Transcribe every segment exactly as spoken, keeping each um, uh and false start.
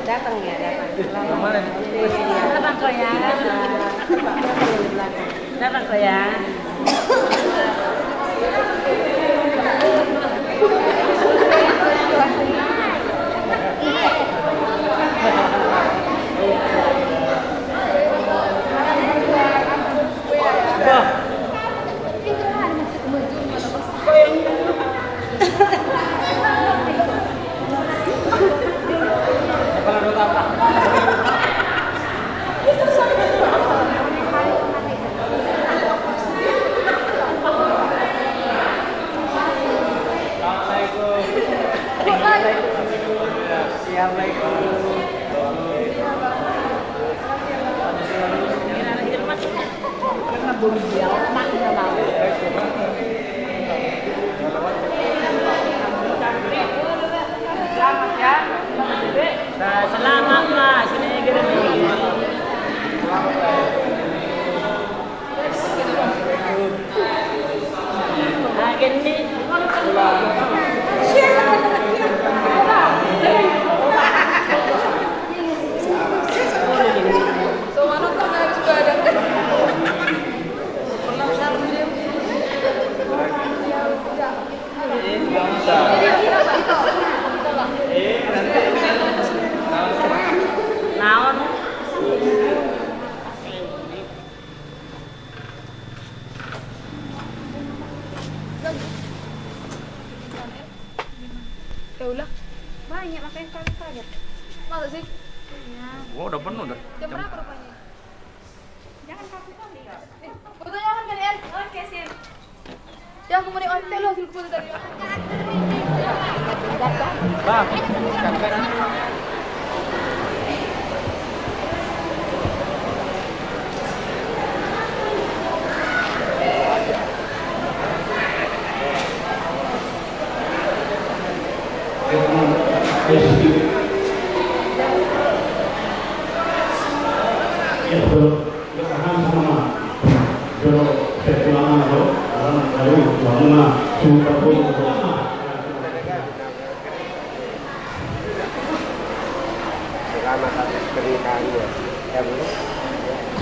Datang ya, datang. Datang kau ya. Datang kau ya. Selamat ya. Selamat, Mas. Ini gini. Naon? Ya udah. Banyak makanya kami kaget. Masa sih? Iya. Gua udah penuh dah. Jam berapa rupanya? Jangan kaku kali. Eh, foto jangan kali, El. Oke, sip. Ya, aku mau di hotel lo, hasil foto tadi. Bang.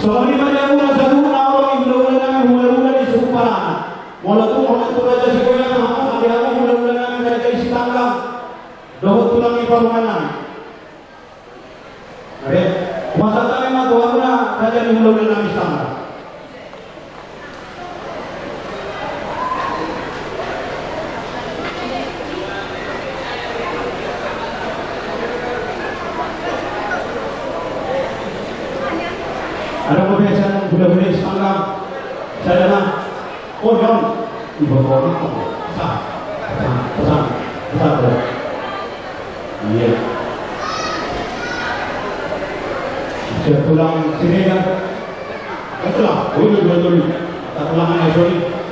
Songon i ma di hamuna saluhutna, olo, di hulahula nami, hulahula ni suku Parana. Molo tung, molo tung raja Sigoya, hamu ma di hami hulahula nami, raja i Sitanggang. Dohot tulang i parumaen nami. Oke, hupasahat hami ma tu hamuna raja ni hulahula nami Sitanggang. Adong do biasa hulahula Sitanggang. Sada ma. Oh, Jon. Ibu kau nak apa? Pesan. Pesan. Pesan. Pesan, Bro. Iya. Siap pulang sini kan? Betul lah. Betul, betul. Tak pulang aja, sorry.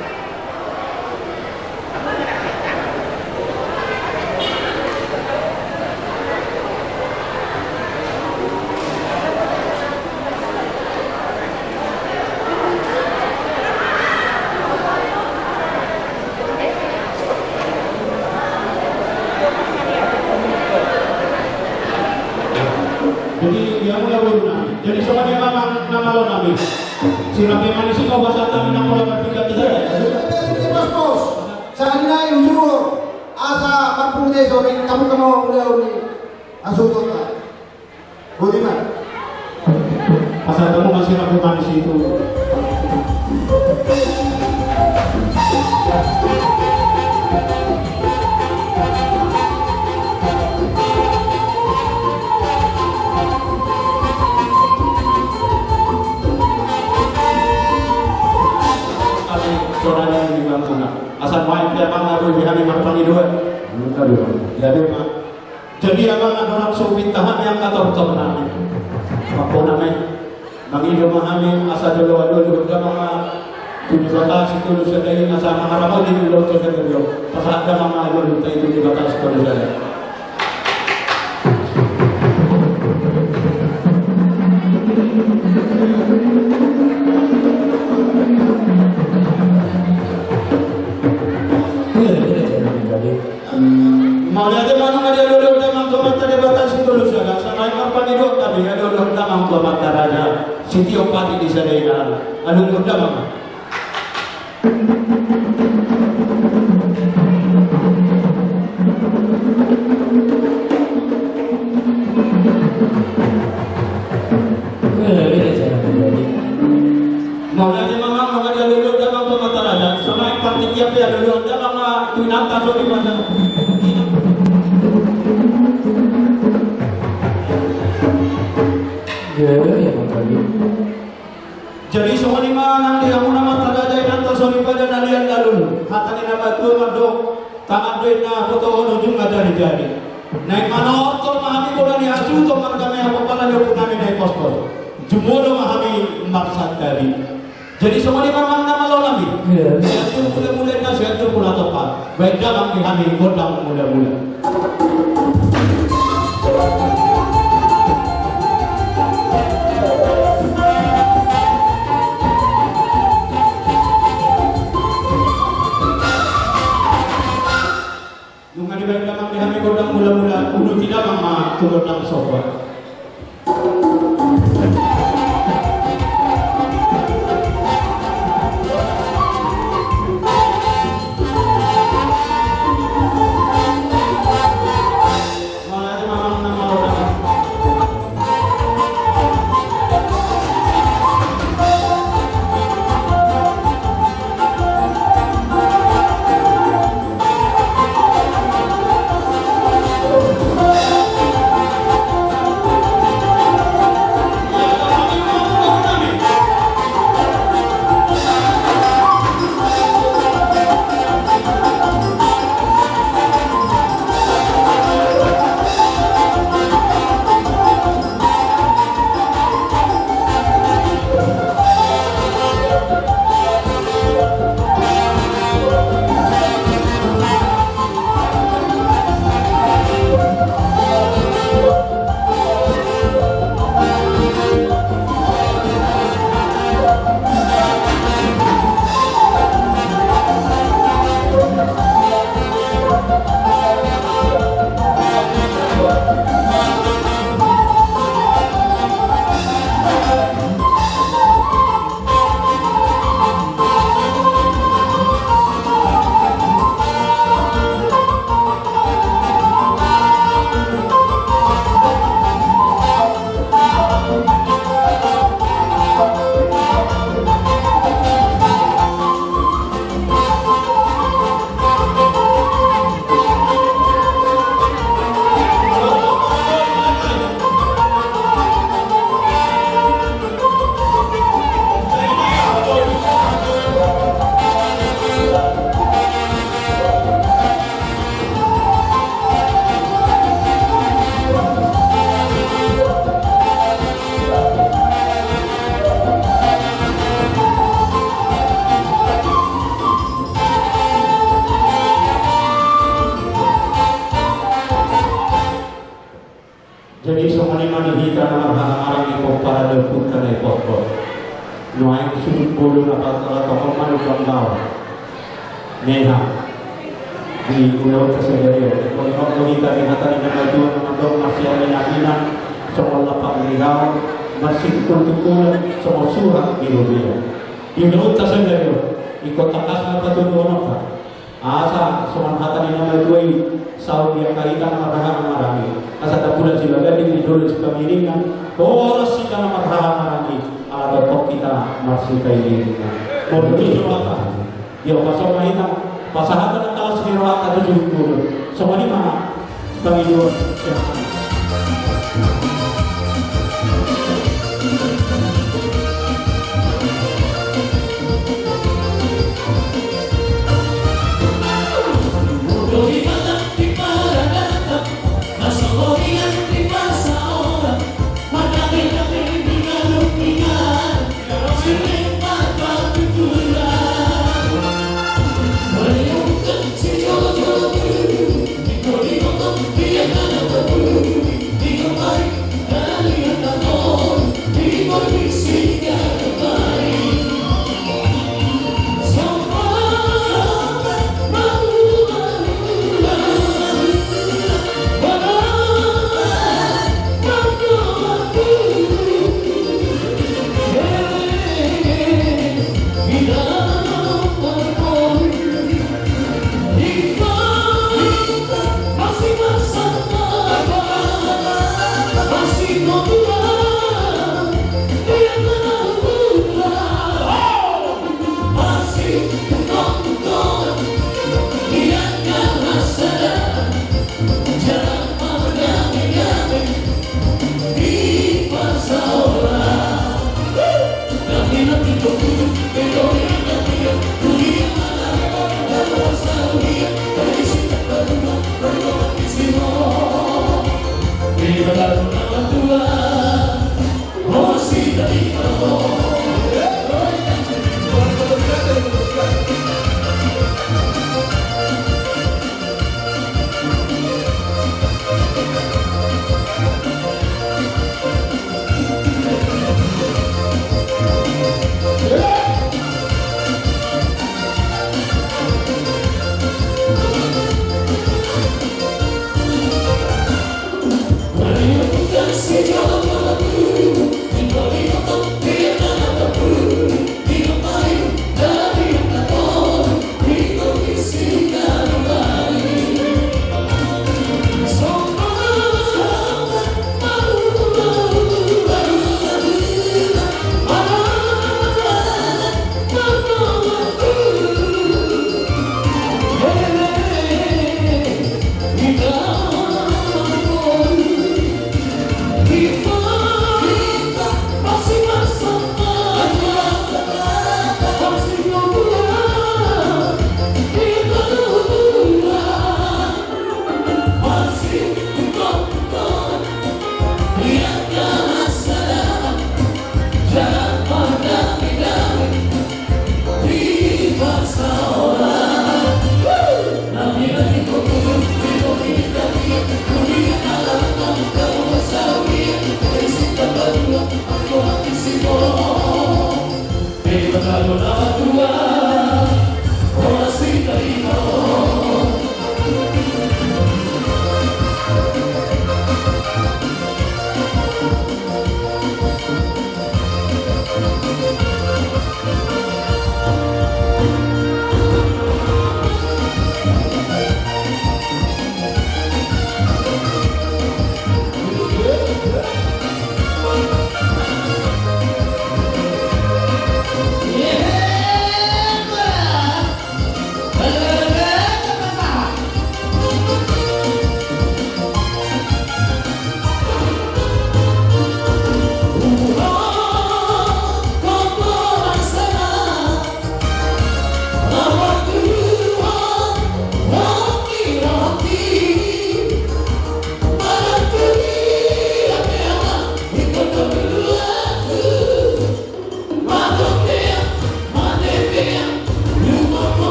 Jadi, dia punya baru nami. Jadi, sama dia memang nama lo nami. Si Rapi Manis itu bahasa kami nama lo bertiga tiga. Bos, bos. Seandainya jujur, asa mampu deh, sorry, kamu kena udah, udah. Asuh, Tota. Budi, Mat. Asa temu masih ragu manis itu. Tapi saudara yang di Bangkuna, asal main tiap malam, aku di hami marpangido. Jadi, Mak. Jadi, abang, adong so pinta hami angka tortor nami. Mangkona ma i, mangido ma hami asa jolo adong dohot damang ma tu Debata Sitolu Sada i asa mangaramoti di ulaon sadari on. Pasahat damang ma jolo dohot i tu Debata Sitolu Sada. Mauliate ma nunga dialualuhon damang tu Amanta Debata Sitolu Sada, sai ma marpangidoan hami alualuhon damang tu amanta raja, sitio pati di sada ina. Alualuhon damang. Mauliate ma nunga dialualuhon damang tu amanta raja, songon i partingkian pe alualuhon damang ma tu inanta soripada. Jadi songon i ma nang di hamuna amanta raja, inanta soripada na liat na lolo. Hata ni na matua mandok, tangan do inna botohon, ujungna jarijari. Naeng manortor ma hami bona ni hasuhuton marga Meang pomparan ni ompunami Naipostor. Jumolo ma hami marsantabi. Jadi songon i ma nang na malo nami. Iya. Sehat jumolo, mula-mula inna, sehat jumolo Natopa. Baen damang di hami gondang mula-mula. Nunga dibaen damang di hami gondang mula-mula, uduti damang ma tu gondang somba. Jadi songon i ma di hita na marhahamaranggi pomparan ni ompunta Naipostor. Nuaeng sudut bolon na patara tongon manuk banggaon. Neha. Di ulaonta sadari on. Ingkon do hita di hata ni na matua na mandok marsiaminaminan songon lapak ni raon, marsitungkol-tungkolan songon surat di robean. Di ulaonta sadari on. Ingkon tangkas ma patuduhononta. Asa songon hata ni na matua i, saut di angka hita na marhahamaranggi, asa tapula sibaganding di dolok sipangiringan, horas hita na marhahamaranggi, ala tongtong hita marsipairingan. Molo di Jakarta, di opa songon hita pasahaton angka las ni rohanta tu sudut bolon. Songon i ma. Pangidoan.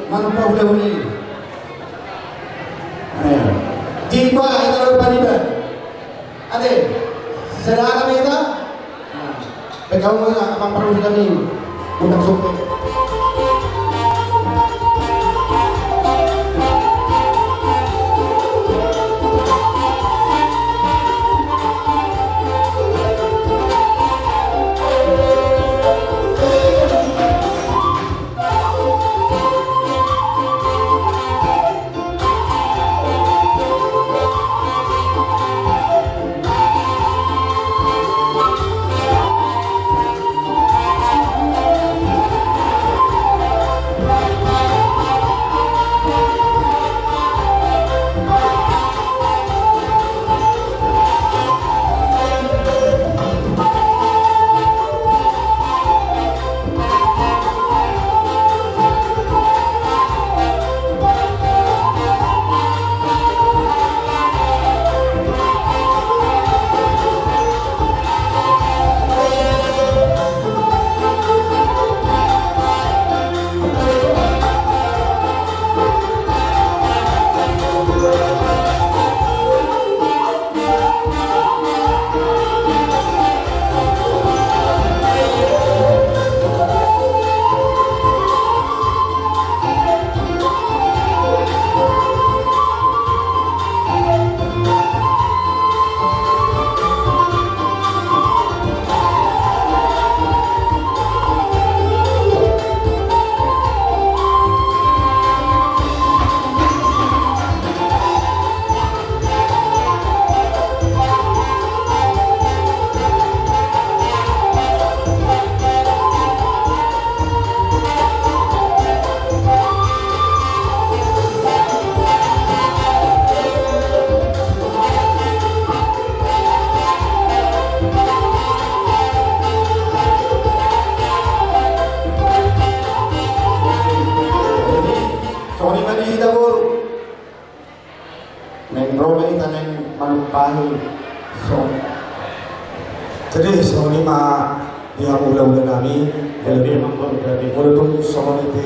Manumpak hulahula i. Tiba hita laho pariban. Ate, sada hata ma hita. Pekau ma amang parhundul nami. Undang sumpit. Songon i ma di hita boru. Naeng ro ma hita naeng manumpahi. Jadi songon i ma di hamu hulahula nami. Jadi molo tung songon i pe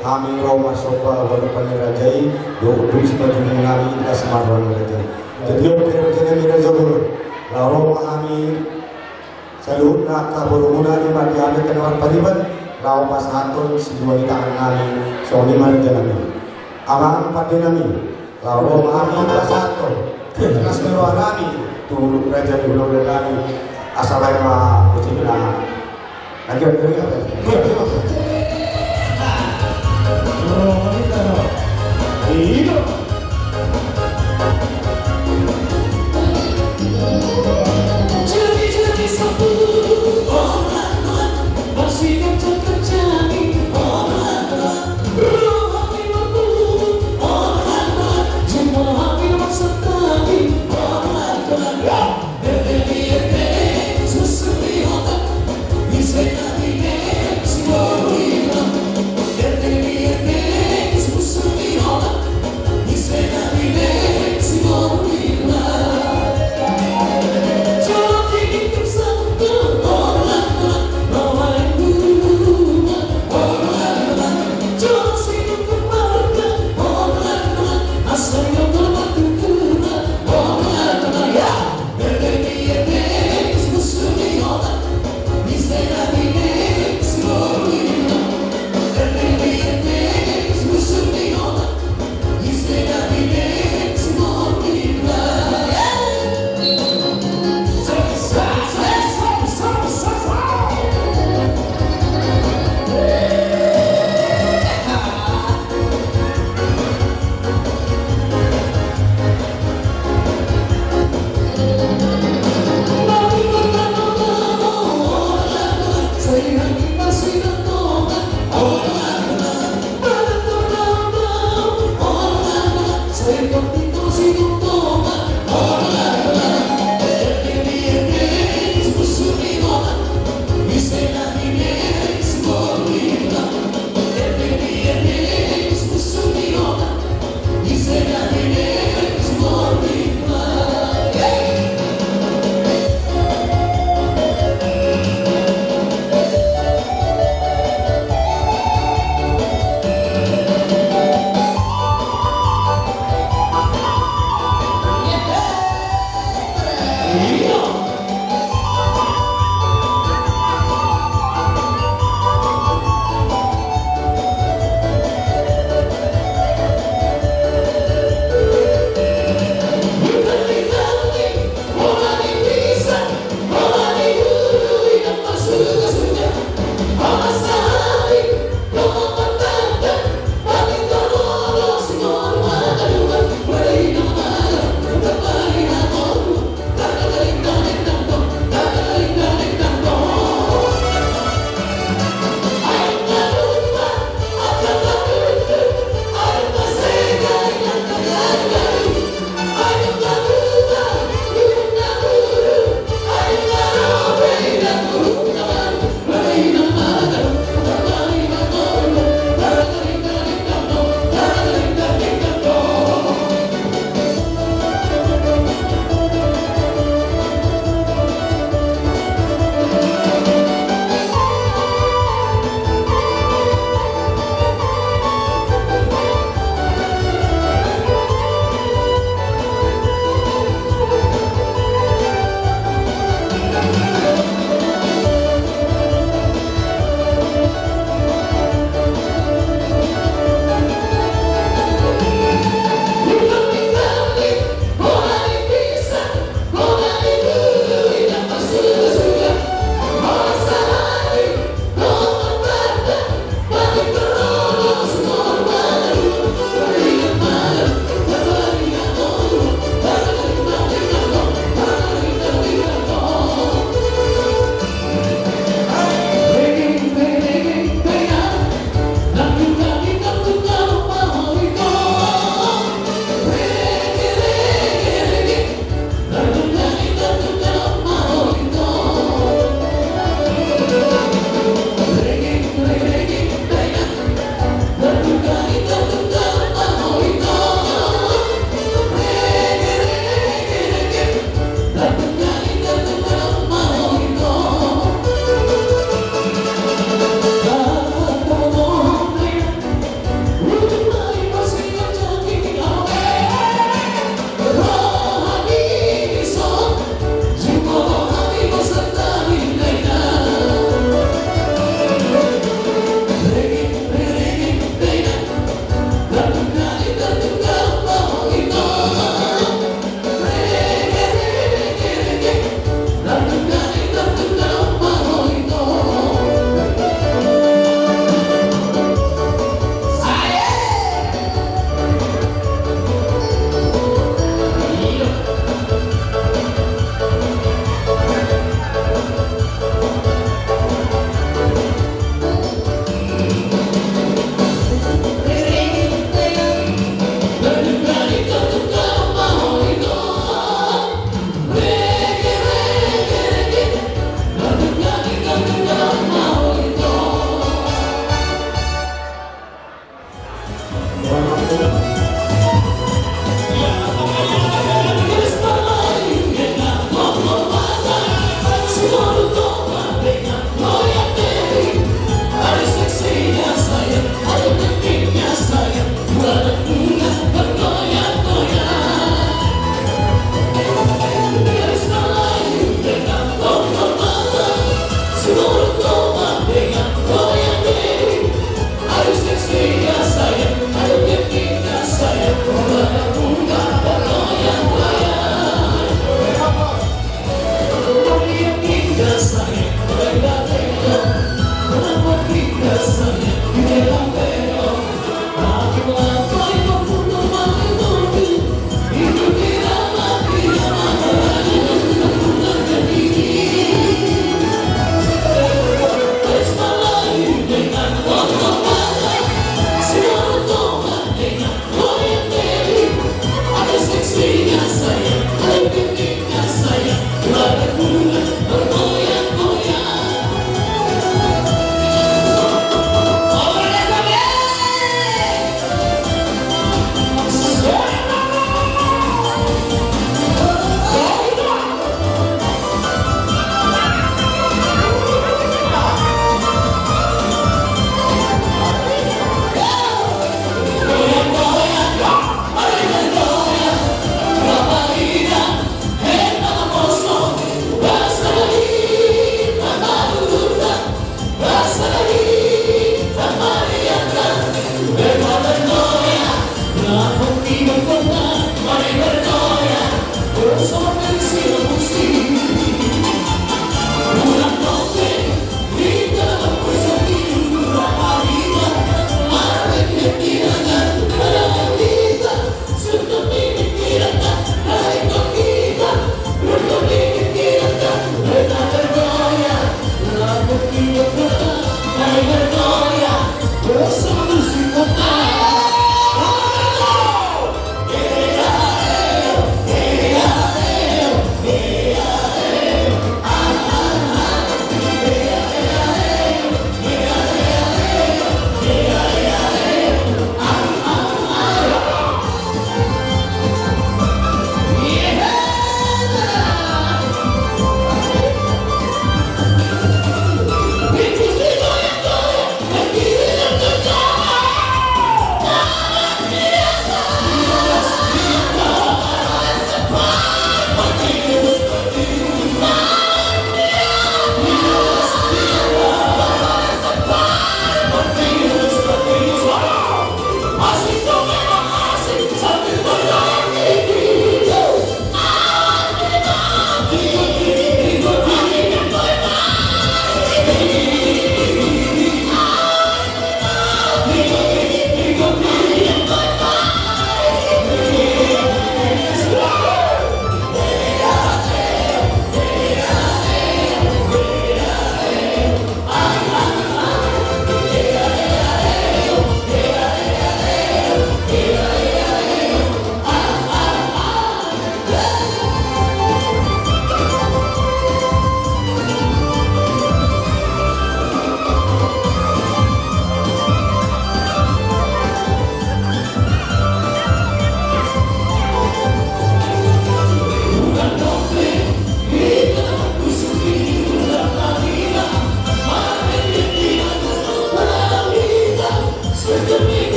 hami ro marsomba ulaon ni raja i, dohot tusi ma di hami, las ma roha ni raja i. Jadi on pe raja nami, raja boru, laho ro ma hami saluhutna angka borumuna di marga nami, angka na marpariban, laho pasahathon sinuan ni tangan nami. Songon i ma raja nami. Amang pande nami, laho ro ma hami pasahathon las ni roha nami tu raja ni hulahula nami. Asa baen ma uji nami.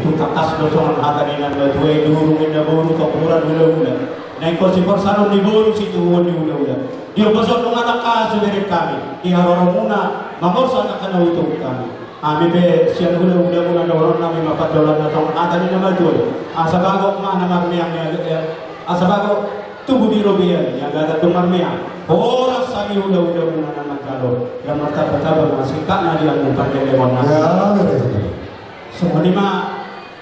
Tung tangkas do songon hata ni na matua i, durung ninna boru, topuran hulahula. Na ingkon siparsaroon ni boru, situhuon ni hulahula. Di ompu on nunga tangkas hubereng hami di haroromuna, mangorsa angka na hutuhuk hami. Hami pe sian hulahulamuna dohonon nami ma pandohan na songon hata ni na matua i. Asa bagot ma na marmeang ni aget, asa bagot tubu di robean ni aget, asa tung marmeang. Horas hami hulahulamuna na manjalo, jala martabataba ma singkatna di angka pargellengon nami. Songon i ma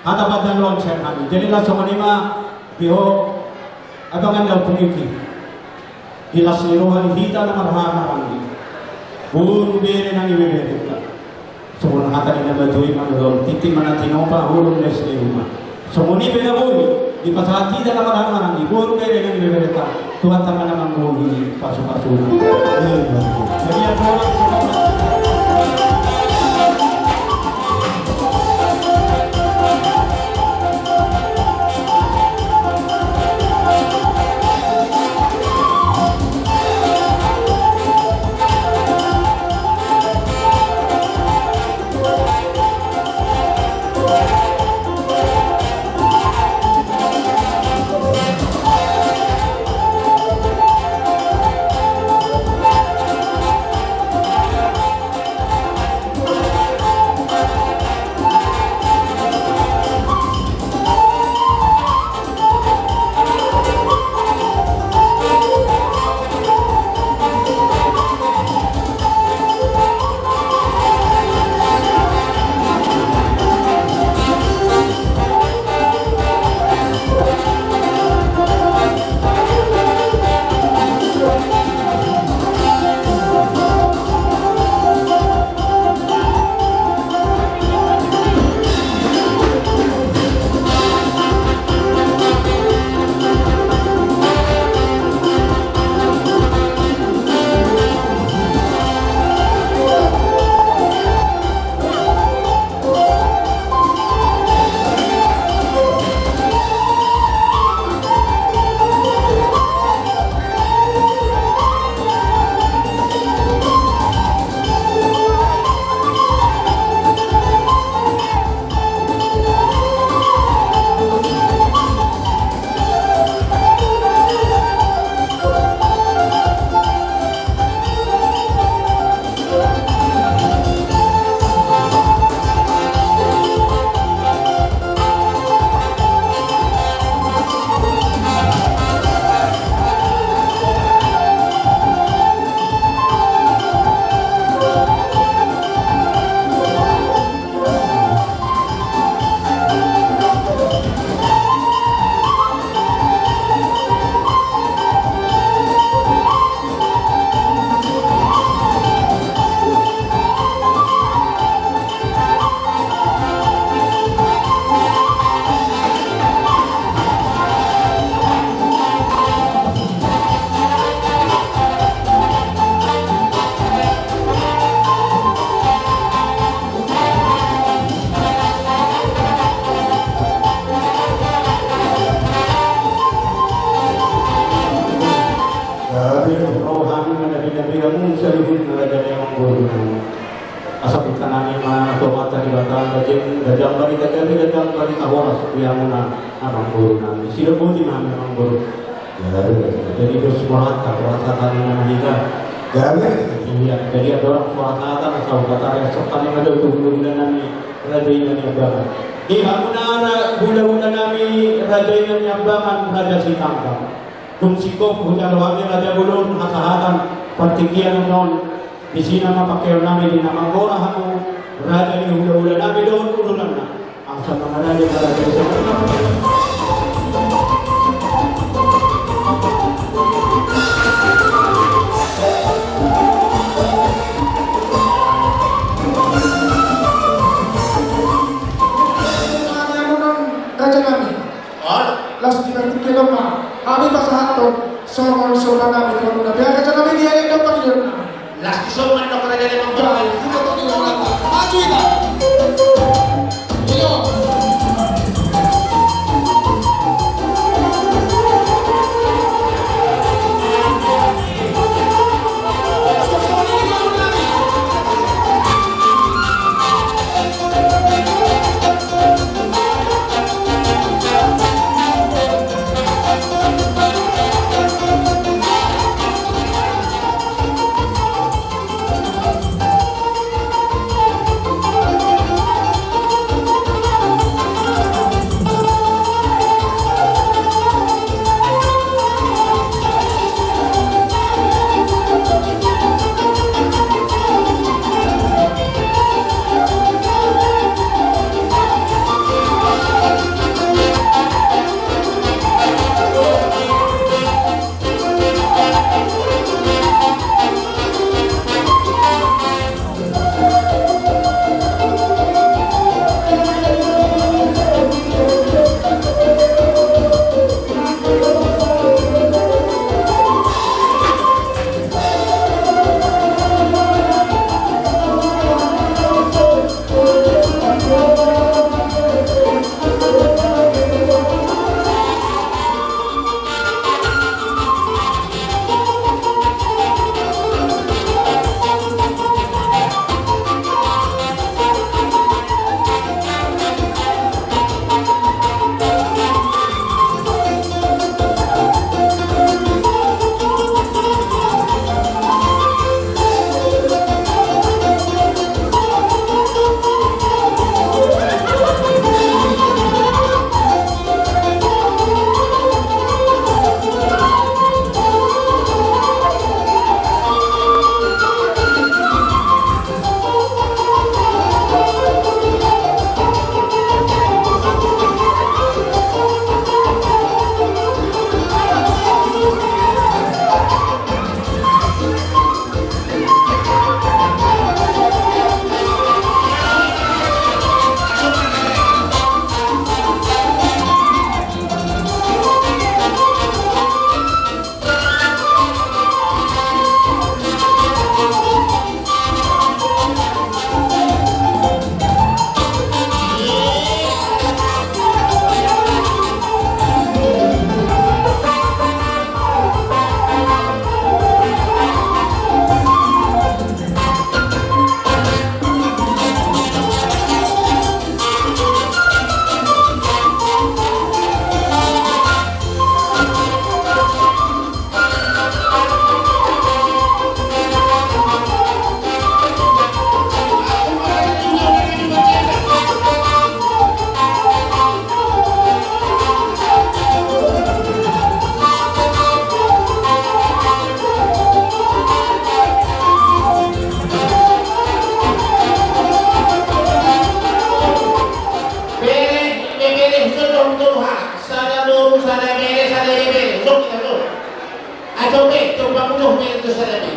hata panjaloan sian hami. Jadi laos songon i ma, beho, abangan na pungki. Di las ni roha ni hita na marhahamaranggi, boru bere nang ibeberenta. Songon hata ni na batua i ma dohot, tintin ma na tinopa, holong na ese ni uma. Songon i pe na boi dipasahat hita na marhahamaranggi, boru bere nang ibeberenta, Tuhanta ma na manggohi pasupasuna. Jadi, Gabe roha ni na binabiamu saluhutna, raja ni amangborunami. Asa pintanami ma tu Amanta Debata, gabe, gabe ambarita gabe, gabe ambarita horas di hamuna amangborunami. Sidok boti ma hami amangboru. Gabe. Jadi dos murata, murata tani nama hita. Gabe. Iya, jadi andorang murata, asa ubatari, asa tani ma do tu hulahulanami, raja i na niambangan. Di hamuna ra-, hulahulanami, raja i na niambangan, Raja Sitanggang. Dung singkop hujalo hami raja bolon hasahatan partingkian on, disi nama pangkeonnami di na manggora hamu raja ni hulahulanami dohot udulanna. Asa mangarade raja i. Raja nami. Laos di partingkian on ma hami pasahathon songon sorbanami tu hamuna. Biar raja nami di aek do pangidoannami. Laos di songon na raja nami. Maju hita. Iyo. Pamunuh me tu sadari.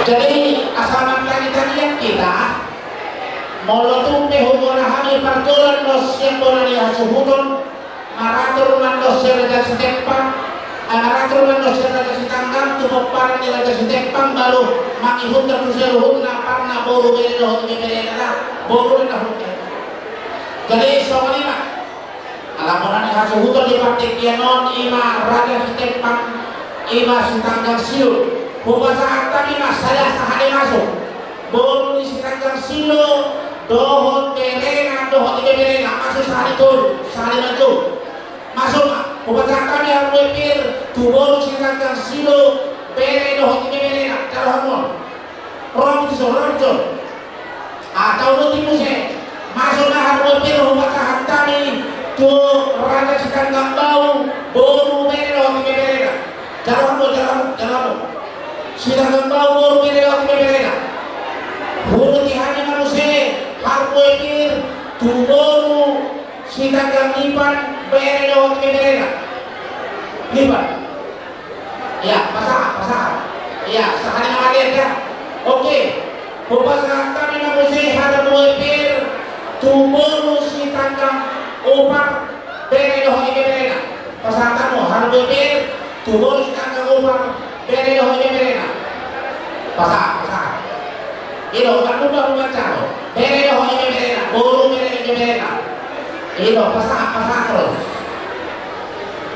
Jadi asa mantang-tangian hita, molo tung pe huboan hami parjolo annon sian bona ni hasuhuton, maratur ma annon sian Raja Sitempang, eh, maratur ma annon sian Raja Sitanggang tu pomparan ni Raja Sitempang, baru mangihut tu saluhutna parna boru, bere dohot ibeberena, boru na huteng. Jadi songon i ma. Ala bona ni hasuhuton di partingkian on, i ma Raja Sitempang, i ma Sitanggang Silo. Hupasahat hami ma sada sahali masuk boru ni Sitanggang Silo dohot berena dohot ibeberena, masuk sahali tolu, sahali manjou. Masuk ma, hupasahat hami harbue pir tu boru Sitanggang Silo, bere dohot ibeberena. Jalo hamu on. Ro ma tu son, ro ma tu son. Ah, tauluti muse. Masuk ma harbue pir, hupasahat hami tu Raja Sitanggang Bau, boru, bere dohot ibeberena. Jalo hamu, jalo hamu, jalo hamu. Sitanggang Bau, boru, bere dohot ibeberena. Huuluti hami ma muse harbue pir tu boru Sitanggang Nipan, bere dohot ibeberena. Nipan. Ia, pasahat, pasahat. Ia, sahali na maliat ia. Oke. Hupasahat hami ma muse harbue pir tu boru Sitanggang Upar, bere dohot ibeberena. Pasahat hamu harbue pir tu boru Sitanggang Upar, bere dohot ibeberena. Pasahat, pasahat. I do, kan lupa, lupa caro. Bere dohot ibeberena, boru, bere, ibeberena. I do, pasahat, pasahat terus.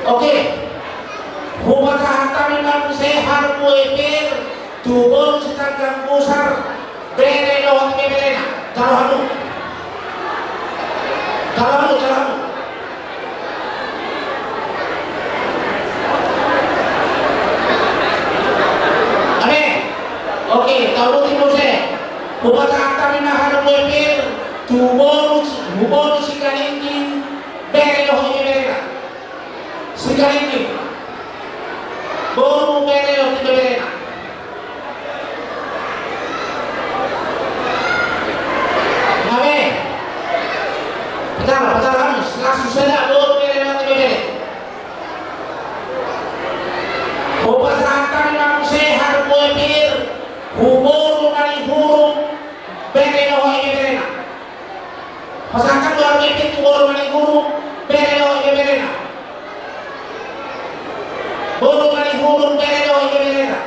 Oke. Hupasahat hami ma muse harbue pir tu boru Sitanggang Pusar, bere dohot ibeberena. Jalo hamu. Jalo hamu, jalo hamu. Amin. Oke, tauluti muse. Hupasahat hami ma harbue pir tu boru, tu boru Sigalingging, bere dohot ibeberena. Sigalingging, boru, bere dohot ibeberena. Nga be? Patar, patar, anu, langsung sada, boru, bere dohot ibebere. Hupasahat hami ma muse harbue pir tu boru Manihurung, bere dohot ibeberena. Pasahat hamu harbue pir tu boru Manihurung, bere dohot ibeberena. Boru Manihurung, bere dohot ibeberena.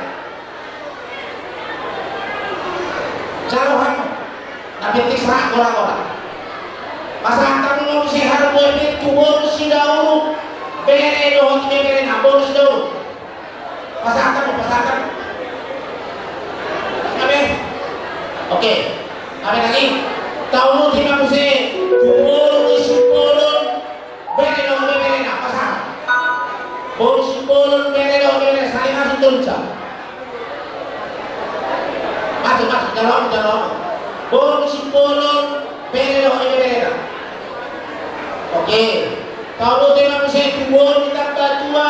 Jalo hamu. Na penting sahat gora-gora. Pasahat hamu ma muse harbue pir tu boru Sidauruk, bere dohot ibeberena, boru Sidauruk. Pasahat hamu, pasahat hamu. Nga be? Oke. Nga be lagi. Tauluti ma muse tu boru ni Simbolon, bere dohot ibeberena, pasahat. Boru Simbolon, bere dohot ibeberena, sahali masuk tolu sa. Masuk, masuk, jalo hamu, jalo hamu. Boru Simbolon, bere dohot ibeberena. Oke. Tauluti ma muse tu boru Tambatua,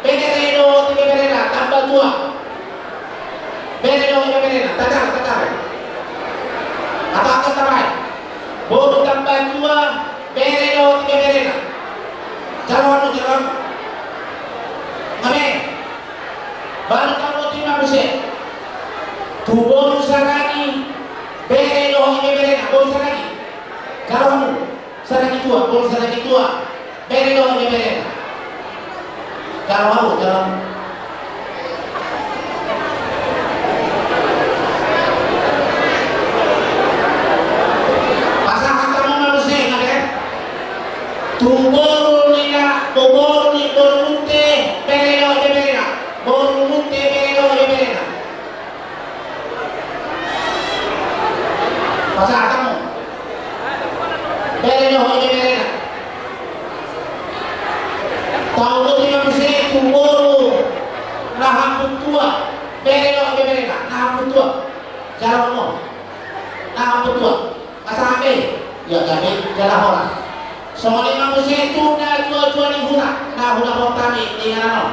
bere dohot ibeberena, Tambatua. Bere dohot ibeberena, tatar, tatar. Atau, atau tarai. Boru Tambatua, bere dohot ibeberena. Jalo hamu, jalo hamu. Nga be? Baru tauluti ma muse tu boru Saragi, bere dohot ibeberena, boru Saragi. Jalo hamu. Saragi Tua, boru Saragi Tua, bere dohot ibeberena. Jalo hamu, jalo hamu. Pasahat hamu ma muse, nga be? Tu boru ni na, tu boru ni boru Munte, bere dohot ibeberena. Boru Munte, bere dohot ibeberena. Pasahat hamu. Bere dohot ibeberena. Tauluti ma muse tu boru na Hambutua, bere dohot ibeberena, na Hambutua. Jalo hamu. Na Hambutua. Asa nga be? Ia, nga be, jala horas. Songon i ma muse tu na tua-tua ni huta, na huta Pontami di inganan on.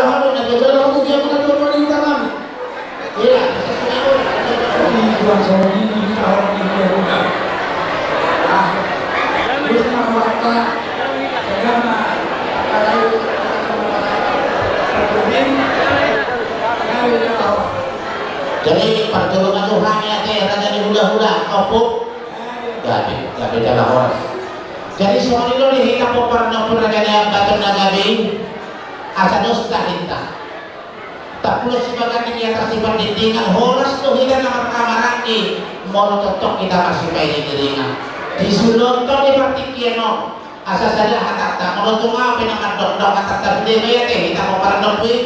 Jalo hamu na jalo hamu dia mana jolo di utang kami. Iya. Ini buat soal ini kita orang ini ya bukan. Ah, terus nama apa? Agama. Jadi parjolo ma tu hami ate raja ni hulahula, opo. Gabe, gabe jala horas. Jadi songon i do di hita pomparan ni ompu raja ni Ambaton na gabe i, asa dos tahinta. Tapulus sibagan ni atas di pandindingan, horas do hita na marhamaranggi, molo tongtong hita marsipaingiringan. Di sulontong di partingkian on, asa sada hatanta, molo tung aha pe na mandokdok hatanta, bede ma i ate hita pomparan ni ompu i.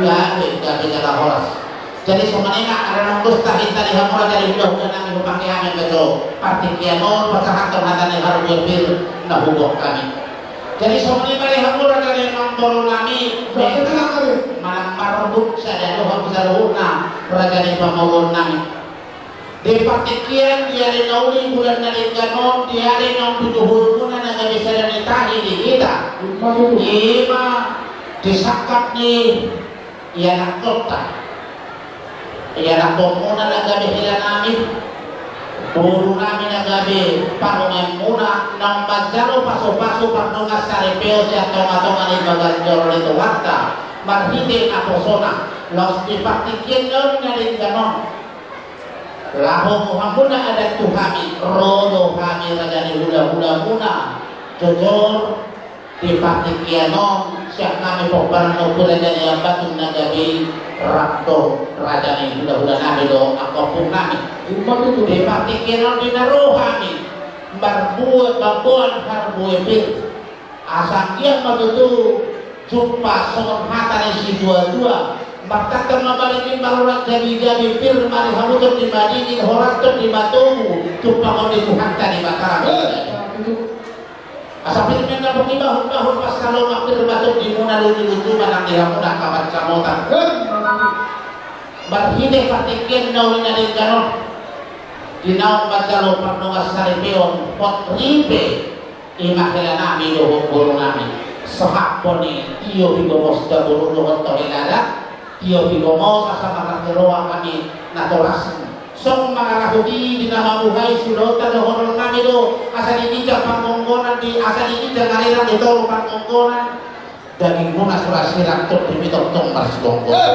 Gabe, gabe jala horas. Jadi songon i ma, ala nunga dos tahinta di hamu raja ni hulahula nami, hupake hami ma jo partingkian on pasahathon hata ni harbue pir na huboan hami. Jadi songon i ma di hamu raja ni amangboru nami, manang marbuk sada do hamu saluhutna raja ni pamoruon nami. Di partingkian di ari na uli bulan na denggan on, di ari naung pituhulmuna na gabe sada ni tahi di hita, i ma di sangkap ni ianakhonta, ianakhonmuna na gabe hela nami, boru nami na gabe parumaenmuna, naung manjalo pasupasu pardongansaripeon sian tongatonga ni bagas joro ni Tuhanta, marhite naposona, laos di partingkian na uli na denggan on. Laho boha muna adat tu hami, ro do hami raja ni hulahulamuna, jojor, di partingkian on, sian hami pomparan ni ompu raja ni Ambaton na gabe i, rap do raja ni hulahula nami dohot angka ompung nami. Ima tutu. Di partingkian on di na ro hami, marbue, mamboan harbue pir. Asa anggiat ma tutu jumpa songon hata ni situatua, martantan ma balintang, marorot jabijabi, pir ma di hamu tondi madingin, horas tondi matogu, tumpahon ni Tuhanta Debata. Eh, ima tutu. Asa pir ma na boi bahulbahul pansalongan, pir ma tondimuna lujuluju manang di hamuna angka pansamotan. Marhite partingkian na uli na denggan on, di naung manjalo pardongansaripeon hot ripe, i ma hela nami dohot boru nami. Sahat poni tio pigomos da boru dohot tohela da. Tio pigomos asa marharoa hami natoras. Songon mangarahut i di na mamuhai sulotan dohonon nami do, asa di ginjang panggonggonan di, asa di ginjang arirang di toru panggonggonan. Dagingmuna surat sirang tondimi tongtong marsigomgoman.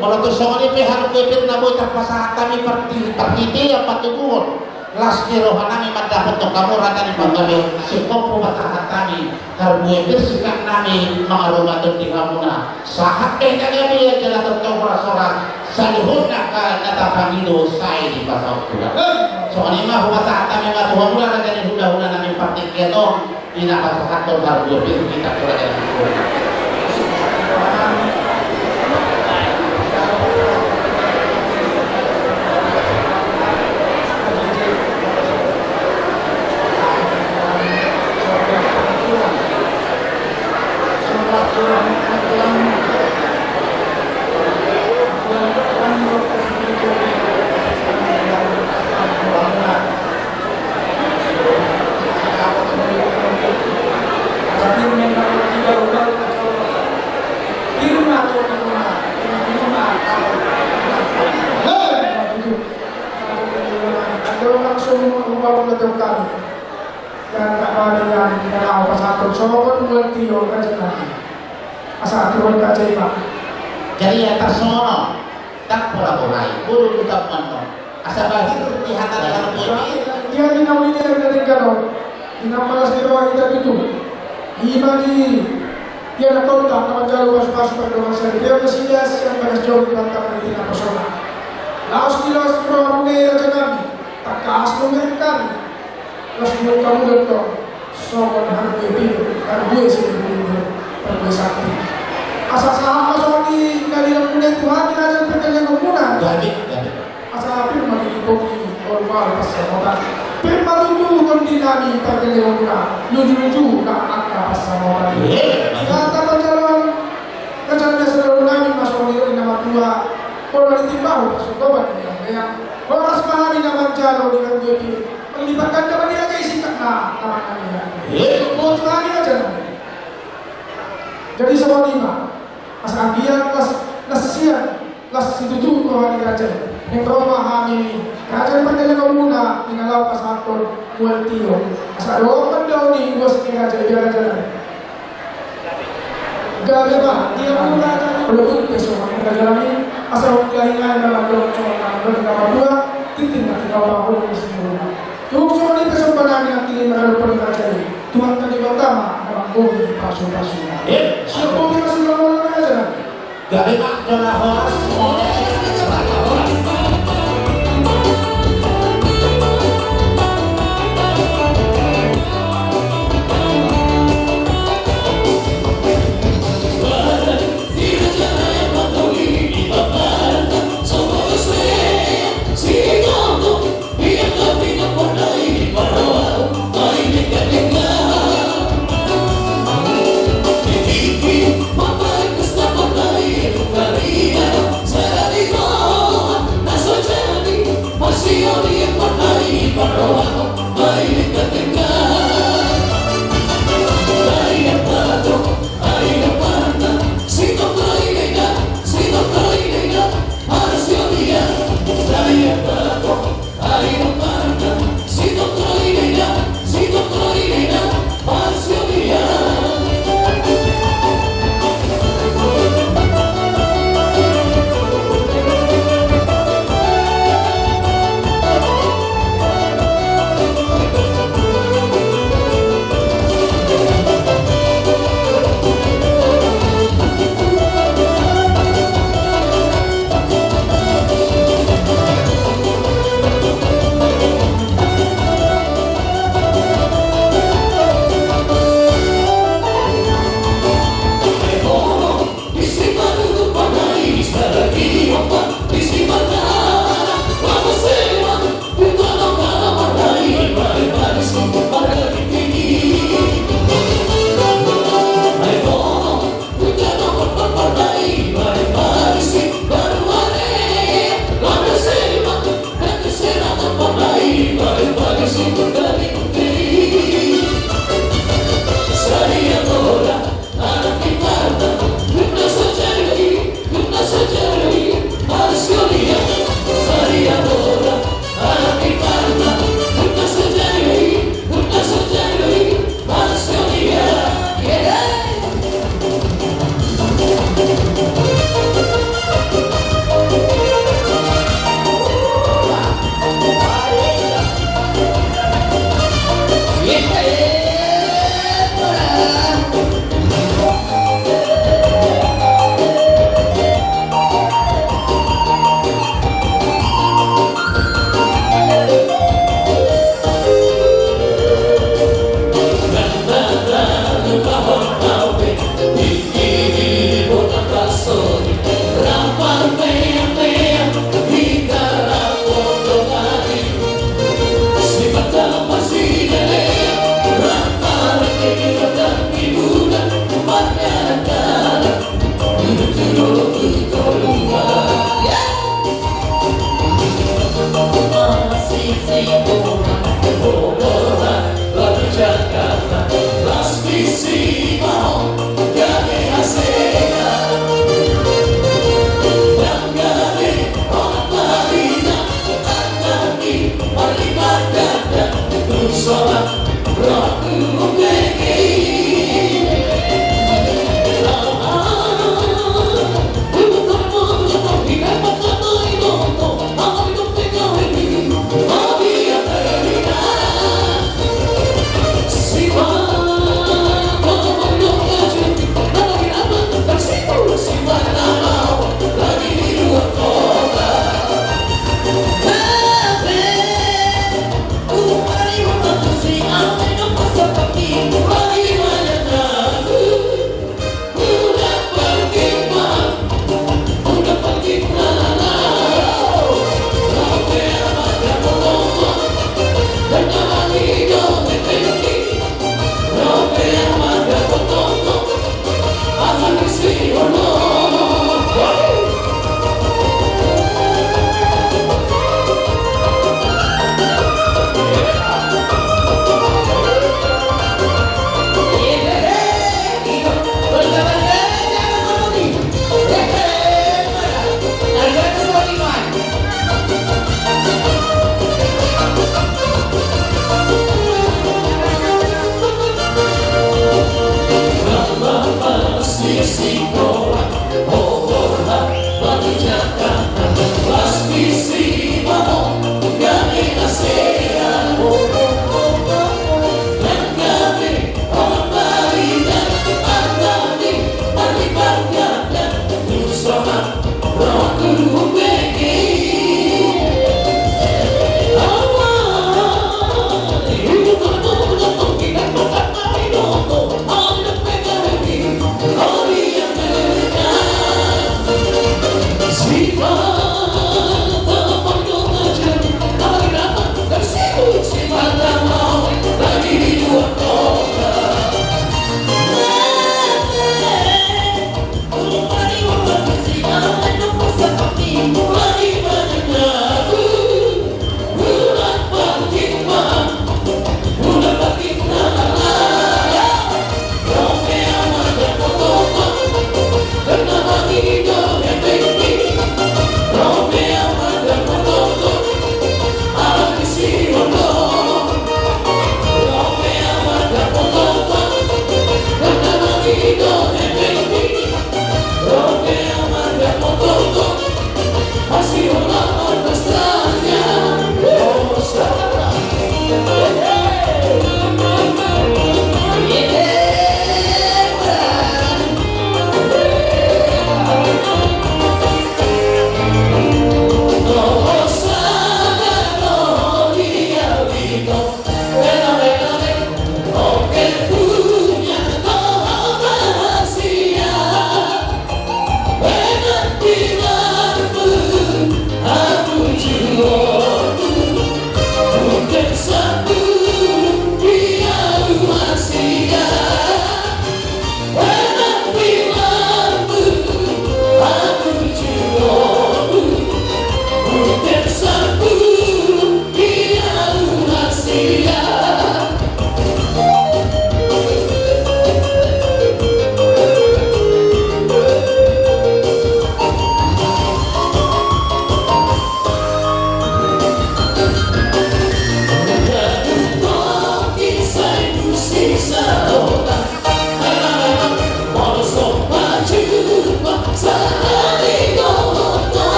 Molo tung songon i pe harbue pir na boi tarpasahat hami parti-, parhitean patoguhon. Las ni roha nami mandapothon hamu raja ni panggabean, singkop pasahat hami harbue pir, singkat nami mangarumaton di hamuna. Sahat pe na gabe jala tongtong horas-horas, saluhutna angka na tapangido sai dipasaut Tuhan. Songon i ma hupasahat hami ma tu hamuna raja ni hulahula nami partingkian on. Ina pasahathon harbue pir hita tu raja ni hulahula. Langsung rumah rumah jauh kami. Dan tak ada yang kita tahu pasal tu soal buat tio kan. Asa aturan kacaiba. Jadi ya tasono, tak pura-purai, bulu butak mano. Asa bahir di hata di hata boi. Dia di nauli dia dari kano. Di nama las di bawah kita itu. Ima di dia na kontak nama jalo pas-pas perdoman saya. Dia kesidas yang pada jauh di bantang di tina persona. Laos di laos pro amune raja kami. Takas memberikan. Laos buat kamu dan kau. Songon harbue pir, harbue sini harbue sakti. Asa sahat ma songon i na nidok muna i Tuhan, di raja pargellengon muna. Jadi, jadi. Asa pir ma tutu tondi, ol ma ol pansamotan. Pir ma tutu tondi nami pargellengon muna. Luju-luju na angka pansamotan. Iya. Di hata panjalan, kacanda saudara nami ma songon i na matua. Pola ditimbahu, pasogoban ni yang. Pola Parlipat ganda ma di raja i singkat na tangan ni raja. Eh, boti ma di raja na. Jadi songon i ma. Asa anggiat las, las sian, las situtu roha ni raja i. Naeng ro ma hami raja ni parjolo na muna, di na laho pasahathon mual tio. Asa dohot ma dao ni ulos ni raja i, raja na. Gabe ma, dia muna, olo, tung pe so, mangkali asa hot lain ai na mandok, cuma na mandok, na mandok, tintin na tinggal bangun di sini. Tung so ni pe so panami na tinggal mandok, pernah jadi. Tuhan tadi pertama, na manggohi pasu-pasu. Eh, siap, boti ma sudah mulai aja, nah. Gabe ma, jala horas.